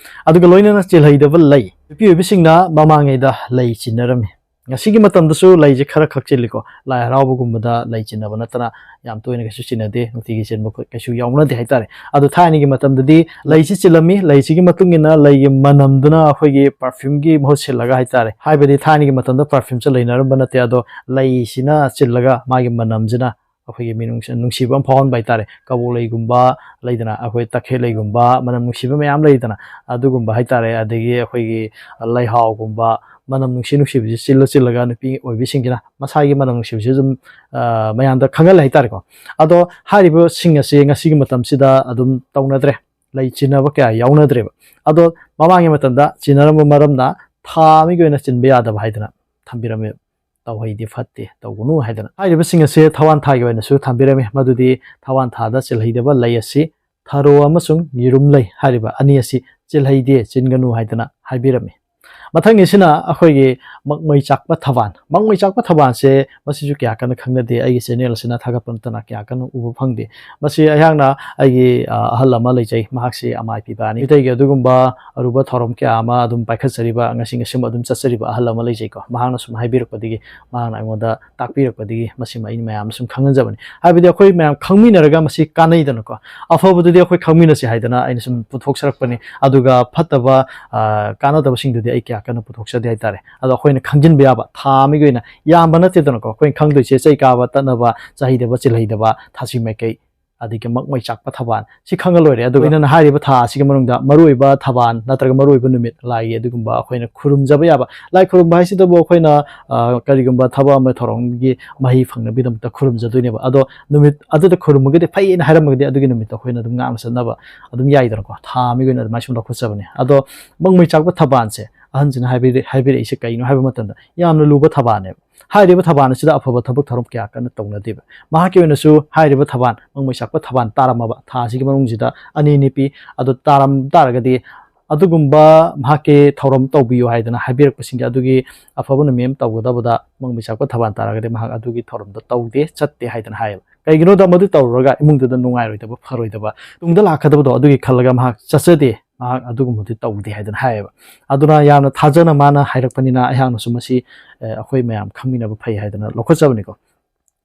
ꯑꯗꯨꯒ ꯂꯣꯏꯅꯅ ꯆꯤꯜꯍꯩꯗꯕ ꯂꯩ꯫ ꯅꯨꯄꯤ ꯑꯣꯏꯕꯁꯤꯡꯅ ꯃꯃꯥꯡꯉꯩꯗ ꯂꯩ ꯆꯤꯟꯅꯔꯝꯃꯤ꯫ ꯉꯁꯤꯒꯤ ꯃꯇꯝꯗꯁꯨ ꯂꯩꯁꯦ ꯈꯔ ꯈꯛ ꯆꯤꯜꯂꯤꯀꯣ꯫ ꯂꯥꯏ ꯍꯔꯥꯎꯕꯒꯨꯝꯕꯗ ꯂꯩ ꯆꯤꯟꯅꯕ ꯅꯠꯇꯅ ꯌꯥꯝ ꯇꯣꯏꯅ ꯀꯩꯁꯨ ꯆꯤꯟꯅꯗꯦ, ꯅꯨꯡꯇꯤꯒꯤ ꯆꯤꯟꯕ ꯈꯣꯠ-, ꯀꯩꯁꯨ ꯌꯥꯎꯅꯗꯦ ꯍꯥꯏꯇꯥꯔꯦ꯫ ꯑꯗꯣ ꯊꯥꯏꯅꯒꯤ ꯃꯇꯝꯗꯗꯤ ꯂꯩꯁꯤ ꯆꯤꯜꯂꯝꯃꯤ, ꯂꯩꯁꯤꯒꯤ ꯃꯇꯨꯡ ꯏꯟꯅ ꯂꯩꯒꯤ ꯃꯅꯝꯗꯨꯅ ꯑꯩꯈꯣꯏꯒꯤ perfumeꯒꯤ ꯃꯍꯨꯠ ꯁꯤꯜꯂꯒ ꯍꯥꯏꯇꯥꯔꯦ꯫ ꯍꯥꯏꯕꯗꯤ ꯊꯥꯏꯅꯒꯤ ꯃꯇꯝꯗ perfumeꯁꯦ ꯂꯩꯅꯔꯝꯕ ꯅꯠꯇꯦ, ꯑꯗꯣ ꯂꯩꯁꯤꯅ ꯆꯤꯜꯂꯒ ꯃꯥꯒꯤ ꯃꯅꯝꯁꯤꯅ ꯑꯩꯈꯣꯏꯒꯤ ꯃꯤꯅꯨꯡꯁꯤ, ꯅꯨꯡꯁꯤꯕ ꯑꯃ ꯐꯥꯎꯍꯟꯕ ꯍꯥꯏꯇꯥꯔꯦ꯫ ꯀꯕꯣꯛ ꯂꯩꯒꯨꯝꯕ ꯂꯩꯗꯅ, ꯑꯩꯈꯣꯏ ꯇꯈꯦꯠ ꯂꯩꯒꯨꯝꯕ, ꯃꯅꯝ ꯅꯨꯡꯁꯤꯕ ꯃꯌꯥꯝ ꯂꯩꯗꯅ, ꯑꯗꯨꯒꯨꯝꯕ ꯍꯥꯏꯇꯥꯔꯦ꯫ ꯑꯗꯒꯤ ꯑꯩꯈꯣꯏꯒꯤ ꯂꯩꯍꯥꯎꯒꯨꯝꯕ, ꯃꯅꯝ ꯅꯨꯡꯁꯤ ꯅꯨꯡꯁꯤꯕꯁꯤ ꯆꯤꯜꯂ ꯆꯤꯜꯂꯒ ꯅꯨꯄꯤ ꯑꯣꯏꯕꯤꯁꯤꯡꯁꯤꯅ ꯃꯁꯥꯒꯤ ꯃꯅꯝ ꯅꯨꯡꯁꯤꯕꯁꯤ ꯑꯗꯨꯝ, ꯑ, ꯃꯌꯥꯝꯗ ꯈꯪꯍꯜꯂꯦ ꯍꯥꯏꯇꯥꯔꯦꯀꯣ꯫ ꯑꯗꯣ ꯍꯥꯏꯔꯤꯕꯁꯤꯡ ꯑꯁꯤ ꯉꯁꯤꯒꯤ ꯃꯇꯝꯁꯤꯗ ꯑꯗꯨꯝ ꯇꯧꯅꯗ꯭ꯔꯦ, ꯂꯩ ꯆꯤꯟꯅꯕ ꯀꯌꯥ ꯌꯥꯎꯅꯗ꯭ꯔꯦꯕ꯫ ꯑꯗꯣ ꯃꯃꯥꯡꯒꯤ ꯃꯇꯝꯗ ꯆꯤꯟꯅꯔꯝꯕ ꯃꯔꯝꯅ ꯊꯥ ꯑꯃꯒꯤ ꯑꯣꯏꯅ ꯆꯤꯟꯕ ꯌꯥꯗꯕ ꯍꯥꯏꯗꯅ ꯊꯝꯕꯤꯔꯝꯃꯦ꯫ "ꯇꯧꯍꯩꯗꯦ, ꯐꯠꯇꯦ, ꯇꯧꯒꯅꯨ" ꯍꯥꯏꯗꯅ꯫ ꯍꯥꯏꯔꯤꯕꯁꯤꯡ ꯑꯁꯦ ꯊꯋꯥꯟ ꯊꯥꯒꯤ ꯑꯣꯏꯅꯁꯨ ꯊꯝꯕꯤꯔꯝꯃꯤ, ꯃꯗꯨꯗꯤ ꯊꯋꯥꯟ ꯊꯥꯗ ꯆꯤꯜꯍꯩꯗꯕ ꯂꯩ ꯑꯁꯤ ꯊꯔꯣ ꯑꯃꯁꯨꯡ ꯌꯦꯔꯨꯝ ꯂꯩ ꯍꯥꯏꯔꯤꯕ ꯑꯅꯤ ꯑꯁꯤ ꯆꯤꯜꯍꯩꯗꯦ, ꯆꯤꯟꯒꯅꯨ ꯍꯥꯏꯗꯅ ꯍꯥꯏꯕꯤꯔꯝꯃꯤ꯫ ꯃꯊꯪꯒꯤꯁꯤꯅ ꯑꯩꯈꯣꯏꯒꯤ ꯃꯛꯃꯩ ꯆꯥꯛꯄ ꯊꯕꯥꯟ꯫ ꯃꯛꯃꯩ ꯆꯥꯛꯄ ꯊꯕꯥꯟꯁꯦ ꯃꯁꯤꯁꯨ ꯀꯌꯥ ꯀꯟꯅ ꯈꯪꯅꯗꯦ, ꯑꯩꯒꯤ ꯆꯦꯅꯦꯜ ꯑꯁꯤꯅ ꯊꯥꯒꯠꯄ ꯅꯠꯇꯅ ꯀꯌꯥ ꯀꯟꯅ ꯎꯕ ꯐꯪꯗꯦ꯫ ꯃꯁꯤ ꯑꯩꯍꯥꯛꯅ ꯑꯩꯒꯤ, ꯑ, ꯑꯍꯜ ꯑꯃ ꯂꯩꯖꯩ, ꯃꯍꯥꯛꯁꯤ ꯑꯃꯥꯏ ꯄꯤꯕꯥꯅꯤ꯫ ꯃꯤꯇꯩꯒꯤ ꯑꯗꯨꯒꯨꯝꯕ ꯑꯔꯨꯕ ꯊꯧꯔꯝ ꯀꯌꯥ ꯑꯃ ꯑꯗꯨꯝ ꯄꯥꯏꯈꯠꯆꯔꯤꯕ, ꯉꯁꯤ ꯉꯁꯤꯃ ꯑꯗꯨꯝ ꯆꯠꯆꯔꯤꯕ ꯑꯍꯜ ꯑꯃ ꯂꯩꯖꯩꯀꯣ꯫ ꯃꯍꯥꯛꯅ ꯁꯨꯝ ꯍꯥꯏꯕꯤꯔꯛꯄꯗꯒꯤ, ꯃꯍꯥꯛꯅ ꯑꯩꯉꯣꯟꯗ ꯇꯥꯛꯄꯤꯔꯛꯄꯗꯒꯤ ꯃꯁꯤꯃ ꯑꯩꯅ ꯃꯌꯥꯝꯗ ꯁꯨꯝ ꯈꯪꯍꯟꯖꯕꯅꯤ꯫ ꯍꯥꯏꯕꯗꯤ ꯑꯩꯈꯣꯏ ꯃꯌꯥꯝ ꯈꯪꯃꯤꯟꯅꯔꯒ ꯃꯁꯤ ꯀꯥꯟꯅꯩꯗꯅꯀꯣ꯫ ꯑꯐꯕꯗꯨꯗꯤ ꯑꯩꯈꯣꯏ ꯈꯪꯃꯤꯟꯅꯁꯤ ꯍꯥꯏꯗꯅ ꯑꯩꯅ ꯁꯨꯝ ꯄꯨꯊꯣꯛꯆꯔꯛꯄꯅꯤ꯫ ꯑꯗꯨꯒ ꯐꯠꯇꯕ, ꯑ, ꯀꯥꯟꯅꯗꯕꯁꯤꯡꯗꯨꯗꯤ ꯑꯩ ꯀꯌꯥ ꯀꯟꯅ ꯄꯨꯊꯣꯛꯆꯗꯦ ꯍꯥꯏꯇꯥꯔꯦ꯫ ꯑꯗꯣ ꯑꯩꯈꯣꯏꯅ ꯈꯪꯖꯤꯟꯕ ꯌꯥꯕ ꯊꯥ ꯑꯃꯒꯤ ꯑꯣꯏꯅ ꯌꯥꯝꯕ ꯅꯠꯇꯦꯗꯅꯀꯣ꯫ ꯑꯩꯈꯣꯏꯅ ꯈꯪꯗꯣꯏꯁꯦ ꯆꯩ ꯀꯥꯕ, ꯇꯠꯅꯕ, ꯆꯍꯩꯗꯕ, ꯆꯤꯜꯍꯩꯗꯕ, ꯊꯥꯁꯤ ꯃꯥꯏꯀꯩ, ꯑꯗꯒꯤ ꯃꯛꯃꯩ ꯆꯥꯛꯄ ꯊꯕꯥꯟ, ꯁꯤ ꯈꯪꯉ ꯂꯣꯏꯔꯦ꯫ ꯑꯗꯨꯒ ꯑꯩꯅ ꯍꯥꯏꯔꯤꯕ ꯊꯥ ꯑꯁꯤꯒꯤ ꯃꯅꯨꯡꯗ ꯃꯔꯨꯑꯣꯏꯕ ꯊꯕꯥꯟ ꯅꯠꯇ꯭ꯔꯒ ꯃꯔꯨꯑꯣꯏꯕ ꯅꯨꯃꯤꯠ, ꯂꯥꯏꯒꯤ ꯑꯗꯨꯒꯨꯝꯕ ꯑꯩꯈꯣꯏꯅ ꯈꯨꯔꯨꯝꯖꯕ ꯌꯥꯕ, ꯂꯥꯏ ꯈꯨꯔꯨꯝꯕ ꯍꯥꯏꯁꯤꯗꯕꯨ ꯑꯩꯈꯣꯏꯅ, ꯑ, ꯀꯔꯤꯒꯨꯝꯕ ꯊꯕꯛ ꯑꯃ ꯊꯧꯔꯝꯒꯤ ꯃꯍꯩ ꯐꯪꯅꯕꯒꯤꯗꯃꯛꯇ ꯈꯨꯔꯨꯝꯖꯗꯣꯏꯅꯦꯕ꯫ ꯑꯗꯣ ꯅꯨꯃꯤꯠ ꯑꯗꯨꯗ ꯈꯨꯔꯨꯝꯃꯒꯗꯤ ꯐꯩꯌꯦꯅ ꯍꯥꯏꯔꯝꯃꯒꯗꯤ ꯑꯗꯨꯒꯤ ꯅꯨꯃꯤꯠꯇꯣ ꯑꯩꯈꯣꯏꯅ ꯑꯗꯨꯝ ꯉꯥꯛꯅ ꯆꯠꯅꯕ ꯑꯗꯨꯝ ꯌꯥꯏꯗꯅꯀꯣ꯫ ꯊꯥ ꯑꯃꯒꯤ ꯑꯣꯏꯅ ꯑꯗꯨꯃꯥꯏꯅ ꯁꯨꯝ ꯂꯧꯈꯠꯆꯕꯅꯦ꯫ ꯑꯗꯣ ꯃꯛꯃꯩ ꯆꯥꯛꯄ ꯊꯕꯥꯟꯁꯦ ꯑꯍꯟꯁꯤꯅ ꯍꯥꯏꯕꯤꯔ-, ꯍꯥꯏꯕꯤꯔꯛꯏꯁꯦ ꯀꯩꯅꯣ ꯍꯥꯏꯕ ꯃꯇꯝꯗ ꯌꯥꯝꯅ ꯂꯨꯕ ꯊꯕꯥꯟꯅꯦꯕ꯫ ꯍꯥꯏꯔꯤꯕ ꯊꯕꯥꯟ ꯑꯁꯤꯗ ꯑꯐꯕ ꯊꯕꯛ ꯊꯧꯔꯝ ꯀꯌꯥ ꯀꯟꯅ ꯇꯧꯅꯗꯦꯕ꯫ ꯃꯍꯥꯛꯀꯤ ꯑꯣꯏꯅꯁꯨ ꯍꯥꯏꯔꯤꯕ ꯊꯕꯥꯟ, ꯃꯛꯃꯩ ꯆꯥꯛꯄ ꯊꯕꯥꯟ ꯇꯥꯔꯝꯃꯕ ꯊꯥ ꯑꯁꯤꯒꯤ ꯃꯅꯨꯡꯁꯤꯗ ꯑꯅꯤꯅꯤ ꯄꯤ꯫ ꯑꯗꯨ ꯇꯥꯔꯝ ꯇꯥꯔꯒꯗꯤ ꯑꯗꯨꯒꯨꯝꯕ ꯃꯍꯥꯛꯀꯤ ꯊꯧꯔꯝ ꯇꯧꯕꯤꯌꯨ ꯍꯥꯏꯗꯅ ꯍꯥꯏꯕꯤꯔꯛꯄꯁꯤꯡꯒꯤ ꯑꯗꯨꯒꯤ ꯑꯐꯕ ꯅꯨꯃꯤꯠ ꯑꯃ ꯇꯧꯒꯗꯕꯗ ꯃꯛꯃꯩ ꯆꯥꯛꯄ ꯊꯕꯥꯟ ꯇꯥꯔꯒꯗꯤ ꯃꯍꯥꯛ ꯑꯗꯨꯒꯤ ꯊꯧꯔꯝꯗꯣ ꯇꯧꯗꯦ, ꯆꯠꯇꯦ ꯍꯥꯏꯗꯅ ꯍꯥꯏꯌꯦꯕ꯫ ꯀꯩꯒꯤꯅꯣꯗ ꯃꯗꯨ ꯇꯧꯔꯨꯔꯒ ꯏꯃꯨꯡꯗꯨꯗ ꯅꯨꯡꯉꯥꯏꯔꯣꯏꯗꯕ, ꯐꯔꯣꯏꯗꯕ, ꯇꯨꯡꯗ ꯂꯥꯛꯀꯗꯕꯗꯣ ꯑꯗꯨꯒꯤ ꯈꯜꯂꯒ ꯃꯍꯥꯛ ꯆꯠꯆꯗꯦ꯫ ꯃꯍꯥꯛ ꯑꯗꯨꯒꯨꯝꯕꯗꯤ ꯇꯧꯗꯦ ꯍꯥꯏꯗꯅ ꯍꯥꯏꯌꯦꯕ꯫ ꯑꯗꯨꯅ ꯌꯥꯝꯅ ꯊꯥꯖꯅ ꯃꯥꯅ ꯍꯥꯏꯔꯛꯄꯅꯤꯅ ꯑꯩꯍꯥꯛꯅꯁꯨ ꯃꯁꯤ, ꯑ, ꯑꯩꯈꯣꯏ ꯃꯌꯥꯝ ꯈꯪꯃꯤꯟꯅꯕ ꯐꯩ ꯍꯥꯏꯗꯅ ꯂꯧꯈꯠꯆꯕꯅꯤꯀꯣ꯫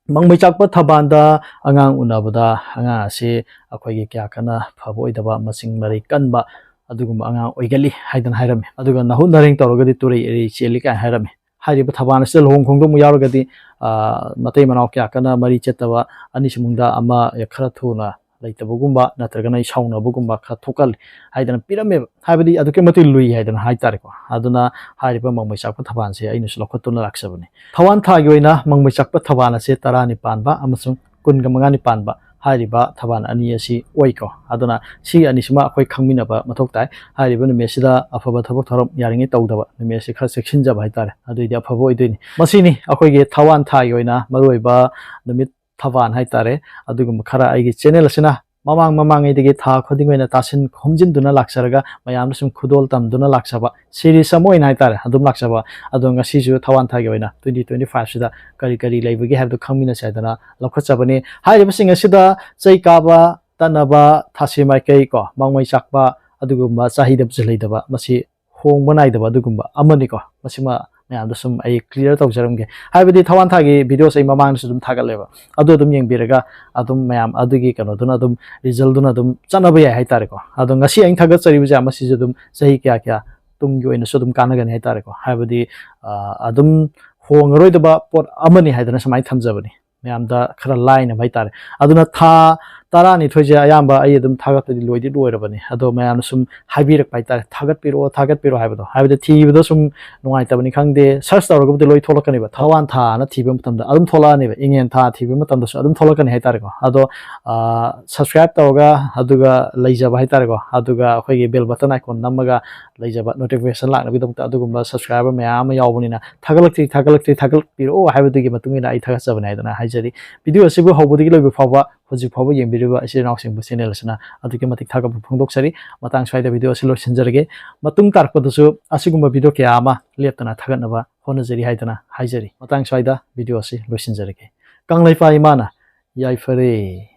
ꯃꯪꯃꯩ ꯆꯥꯛꯄ ꯊꯕꯥꯟꯗ ꯑꯉꯥꯡ ꯎꯅꯕꯗ ꯑꯉꯥꯡ ꯑꯁꯤ ꯑꯩꯈꯣꯏꯒꯤ ꯀꯌꯥ ꯀꯟꯅ ꯐꯕ ꯑꯣꯏꯗꯕ, ꯃꯆꯤꯡ ꯃꯔꯩ ꯀꯟꯕ ꯑꯗꯨꯒꯨꯝꯕ ꯑꯉꯥꯡ ꯑꯣꯏꯒꯜꯂꯤ ꯍꯥꯏꯗꯅ ꯍꯥꯏꯔꯝꯃꯤ꯫ ꯑꯗꯨꯒ ꯅꯍꯨꯠ ꯅꯔꯦꯡ ꯇꯧꯔꯒꯗꯤ ꯇꯨꯔꯩ ꯏꯔꯩ ꯆꯦꯜꯂꯤ ꯀꯥꯏꯅ ꯍꯥꯏꯔꯝꯃꯤ꯫ ꯍꯥꯏꯔꯤꯕ ꯊꯕꯥꯟ ꯑꯁꯤꯗ ꯂꯨꯍꯣꯡ ꯈꯣꯡꯗꯣꯡꯕ ꯌꯥꯎꯔꯒꯗꯤ, ꯑ, ꯃꯇꯩ ꯃꯅꯥꯎ ꯀꯌꯥ ꯀꯟꯅ ꯃꯔꯤ ꯆꯠꯇꯕ, ꯑꯅꯤꯁꯤ ꯏꯃꯨꯡꯗ ꯑꯃ ꯈꯔ ꯊꯨꯅ ꯂꯩꯇꯕꯒꯨꯝꯕ ꯅꯠꯇ꯭ꯔꯒꯅ ꯁꯥꯎꯅꯕꯒꯨꯝꯕ ꯈꯔ ꯊꯣꯛꯀꯜꯂꯤ ꯍꯥꯏꯗꯅ ꯄꯤꯔꯝꯃꯦꯕ꯫ ꯍꯥꯏꯕꯗꯤ ꯑꯗꯨꯛꯀꯤ ꯃꯇꯤꯛ ꯂꯨꯏ ꯍꯥꯏꯗꯅ ꯍꯥꯏꯇꯥꯔꯦꯀꯣ꯫ ꯑꯗꯨꯅ ꯍꯥꯏꯔꯤꯕ ꯃꯪꯃꯩ ꯆꯥꯛꯄ ꯊꯕꯥꯟꯁꯦ ꯑꯩꯅꯁꯨ ꯂꯧꯈꯠꯇꯨꯅ ꯂꯥꯛꯆꯕꯅꯤ꯫ ꯊꯋꯥꯟ ꯊꯥꯒꯤ ꯑꯣꯏꯅ ꯃꯪꯃꯩ ꯆꯥꯛꯄ ꯊꯕꯥꯟ ꯑꯁꯦ ꯇꯔꯥꯅꯤ ꯄꯥꯟꯕ ꯑꯃꯁꯨꯡ ꯀꯨꯟꯒ ꯃꯉꯥꯅꯤ ꯄꯥꯟꯕ ꯍꯥꯏꯔꯤꯕ ꯊꯕꯥꯟ ꯑꯅꯤ ꯑꯁꯤ ꯑꯣꯏꯀꯣ꯫ ꯑꯗꯨꯅ ꯁꯤ ꯑꯅꯤꯁꯤꯃ ꯑꯩꯈꯣꯏ ꯈꯪꯃꯤꯟꯅꯕ ꯃꯊꯧ ꯇꯥꯏ꯫ ꯍꯥꯏꯔꯤꯕ ꯅꯨꯃꯤꯠꯁꯤꯗ ꯑꯐꯕ ꯊꯕꯛ ꯊꯧꯔꯝ ꯌꯥꯔꯤꯉꯩ ꯇꯧꯗꯕ, ꯅꯨꯃꯤꯠ ꯑꯁꯤ ꯈꯔ ꯆꯦꯛꯁꯤꯟꯖꯕ ꯍꯥꯏꯇꯥꯔꯦ, ꯑꯗꯨꯏꯗꯤ ꯑꯐꯕ ꯑꯣꯏꯗꯣꯏꯅꯤ꯫ ꯃꯁꯤꯅꯤ ꯑꯩꯈꯣꯏꯒꯤ ꯊꯋꯥꯟ ꯊꯥꯒꯤ ꯑꯣꯏꯅ ꯃꯔꯨꯑꯣꯏꯕ ꯅꯨꯃꯤꯠ ꯊꯕꯥꯟ ꯍꯥꯏꯇꯥꯔꯦ꯫ ꯑꯗꯨꯒꯨꯝꯕ ꯈꯔ ꯑꯩꯒꯤ ꯆꯦꯅꯦꯜ ꯑꯁꯤꯅ ꯃꯃꯥꯡ ꯃꯃꯥꯡꯉꯩꯗꯒꯤ ꯊꯥ ꯈꯨꯗꯤꯡꯒꯤ ꯑꯣꯏꯅ ꯇꯥꯁꯤꯟ ꯈꯣꯝꯖꯤꯟꯗꯨꯅ ꯂꯥꯛꯆꯔꯒ ꯃꯌꯥꯝꯗ ꯁꯨꯝ ꯈꯨꯗꯣꯜ ꯇꯝꯗꯨꯅ ꯂꯥꯛꯆꯕ series ꯑꯃ ꯑꯣꯏꯅ ꯍꯥꯏꯇꯥꯔꯦ ꯑꯗꯨꯝ ꯂꯥꯛꯆꯕ꯫ ꯑꯗꯣ ꯉꯁꯤꯁꯨ ꯊꯋꯥꯟ ꯊꯥꯒꯤ ꯑꯣꯏꯅ twenty twenty five ꯁꯤꯗ ꯀꯔꯤ ꯀꯔꯤ ꯂꯩꯕꯒꯦ ꯍꯥꯏꯕꯗꯨ ꯈꯪꯃꯤꯟꯅꯁꯦ ꯍꯥꯏꯗꯅ ꯂꯧꯈꯠꯆꯕꯅꯤ꯫ ꯍꯥꯏꯔꯤꯕꯁꯤꯡ ꯑꯁꯤꯗ ꯆꯩ ꯀꯥꯕ, ꯇꯠꯅꯕ, ꯊꯥꯁꯤ ꯃꯥꯏꯀꯩ ꯀꯣ, ꯃꯪꯃꯩ ꯆꯥꯛꯄ, ꯑꯗꯨꯒꯨꯝꯕ ꯆꯍꯤꯗ ꯄꯨꯁꯤꯜ ꯂꯩꯇꯕ, ꯃꯁꯤ ꯍꯣꯡꯕ ꯅꯥꯏꯗꯕ ꯑꯗꯨꯒꯨꯝꯕ ꯑꯃꯅꯤꯀꯣ꯫ ꯃꯁꯤꯃ ꯃꯌꯥꯝꯗ ꯁꯨꯝ ꯑꯩ clear ꯇꯧꯖꯔꯝꯒꯦ꯫ ꯍꯥꯏꯕꯗꯤ ꯊꯋꯥꯟ ꯊꯥꯒꯤ videoꯁꯦ ꯑꯩ ꯃꯃꯥꯡꯗꯁꯨ ꯑꯗꯨꯝ ꯊꯥꯒꯠꯂꯦꯕ, ꯑꯗꯨ ꯑꯗꯨꯝ ꯌꯦꯡꯕꯤꯔꯒ ꯑꯗꯨꯝ ꯃꯌꯥꯝ ꯑꯗꯨꯒꯤ ꯀꯩꯅꯣꯗꯨꯅ ꯑꯗꯨꯝ resultꯗꯨꯅ ꯑꯗꯨꯝ ꯆꯠꯅꯕ ꯌꯥꯏ ꯍꯥꯏꯇꯥꯔꯦꯀꯣ꯫ ꯑꯗꯣ ꯉꯁꯤ ꯑꯩꯅ ꯊꯥꯒꯠꯆꯔꯤꯕꯁꯦ ꯃꯁꯤꯁꯨ ꯑꯗꯨꯝ ꯆꯍꯤ ꯀꯌꯥ ꯀꯌꯥ ꯇꯨꯡꯒꯤ ꯑꯣꯏꯅꯁꯨ ꯑꯗꯨꯝ ꯀꯥꯟꯅꯒꯅꯤ ꯍꯥꯏꯇꯥꯔꯦꯀꯣ꯫ ꯍꯥꯏꯕꯗꯤ, ꯑ, ꯑꯗꯨꯝ ꯍꯣꯡꯉꯔꯣꯏꯗꯕ ꯄꯣꯠ ꯑꯃꯅꯤ ꯍꯥꯏꯗꯅ ꯁꯨꯃꯥꯏꯅ ꯊꯝꯖꯕꯅꯤ꯫ ꯃꯌꯥꯝꯗ ꯈꯔ ꯂꯥꯏꯅꯕ ꯍꯥꯏꯇꯥꯔꯦ꯫ ꯑꯗꯨꯅ ꯊꯥ ꯇꯔꯥꯅꯤꯊꯣꯏꯁꯦ ꯑꯌꯥꯝꯕ ꯑꯩ ꯑꯗꯨꯝ ꯊꯥꯒꯠꯄꯗꯤ ꯂꯣꯏꯗꯤ ꯂꯣꯏꯔꯕꯅꯤ꯫ ꯑꯗꯣ ꯃꯌꯥꯝꯅ ꯁꯨꯝ ꯍꯥꯏꯕꯤꯔꯛꯄ ꯍꯥꯏꯇꯥꯔꯦ, "ꯊꯥꯒꯠꯄꯤꯔꯛꯑꯣ, ꯊꯥꯒꯠꯄꯤꯔꯛꯑꯣ" ꯍꯥꯏꯕꯗꯣ꯫ ꯍꯥꯏꯕꯗꯤ ꯊꯤꯕꯗ ꯁꯨꯝ ꯅꯨꯡꯉꯥꯏꯇꯕꯅꯤ ꯈꯪꯗꯦ, search ꯇꯧꯔꯒꯕꯨꯗꯤ ꯂꯣꯏ ꯊꯣꯛꯂꯛꯀꯅꯦꯕ꯫ ꯊꯋꯥꯟ ꯊꯥꯅ ꯊꯤꯕ ꯃꯇꯝꯗ ꯑꯗꯨꯝ ꯊꯣꯛꯂꯛꯑꯅꯦꯕ, ꯏꯉꯦꯟ ꯊꯥ ꯊꯤꯕ ꯃꯇꯝꯗꯁꯨ ꯑꯗꯨꯝ ꯊꯣꯛꯂꯛꯀꯅꯤ ꯍꯥꯏꯇꯥꯔꯦꯀꯣ꯫ ꯑꯗꯣ, ꯑ, subscribe ꯇꯧꯔꯒ ꯑꯗꯨꯒ ꯂꯩꯖꯕ ꯍꯥꯏꯇꯥꯔꯦꯀꯣ, ꯑꯗꯨꯒ ꯑꯩꯈꯣꯏꯒꯤ bell button icon ꯅꯝꯃꯒ ꯂꯩꯖꯕ notification ꯂꯥꯛꯅꯕꯒꯤꯗꯃꯛꯇ ꯑꯗꯨꯒꯨꯝꯕ subscriber ꯃꯌꯥꯝ ꯑꯃ ꯌꯥꯎꯕꯅꯤꯅ ꯊꯥꯒꯠꯂꯛꯇ꯭ꯔꯤ, ꯊꯥꯒꯠꯂꯛꯇ꯭ꯔꯤ, ꯊꯥꯒꯠꯄꯤꯔꯛꯑꯣ ꯍꯥꯏꯕꯗꯨꯒꯤ ꯃꯇꯨꯡ ꯏꯟꯅ ꯑꯩ ꯊꯥꯒꯠꯆꯕꯅꯦ ꯍꯥꯏꯗꯅ ꯍꯥꯏꯖꯔꯤ꯫ Video ꯑꯁꯤꯕꯨ ꯍꯧꯕꯗꯒꯤ ꯂꯣꯏꯕ ꯐꯥꯎꯕ ꯍꯧꯖꯤꯛ ꯐꯥꯎꯕ ꯌꯦꯡꯕꯤꯔꯤꯕ ꯏꯆꯤꯜ ꯏꯅꯥꯎꯁꯤꯡꯕꯨ channel ꯑꯁꯤꯅ ꯑꯗꯨꯛꯀꯤ ꯃꯇꯤꯛ ꯊꯥꯒꯠꯄ ꯐꯣꯡꯗꯣꯛꯆꯔꯤ꯫ ꯃꯇꯥꯡ ꯁ꯭ꯋꯥꯏꯗ video ꯑꯁꯤ ꯂꯣꯏꯁꯤꯟꯖꯔꯒꯦ꯫ ꯃꯇꯨꯡ ꯇꯥꯔꯛꯄꯗꯁꯨ ꯑꯁꯤꯒꯨꯝꯕ video ꯀꯌꯥ ꯑꯃ ꯂꯦꯞꯇꯅ ꯊꯥꯒꯠꯅꯕ ꯍꯣꯠꯅꯖꯔꯤ ꯍꯥꯏꯗꯅ ꯍꯥꯏꯖꯔꯤ꯫ ꯃꯇꯥꯡ ꯁ꯭ꯋꯥꯏꯗ video ꯑꯁꯤ ꯂꯣꯏꯁꯤꯟꯖꯔꯒꯦ꯫ ꯀꯪꯂꯩꯄꯥꯛ ꯏꯃꯥꯅ ꯌꯥꯏꯐꯔꯦ꯫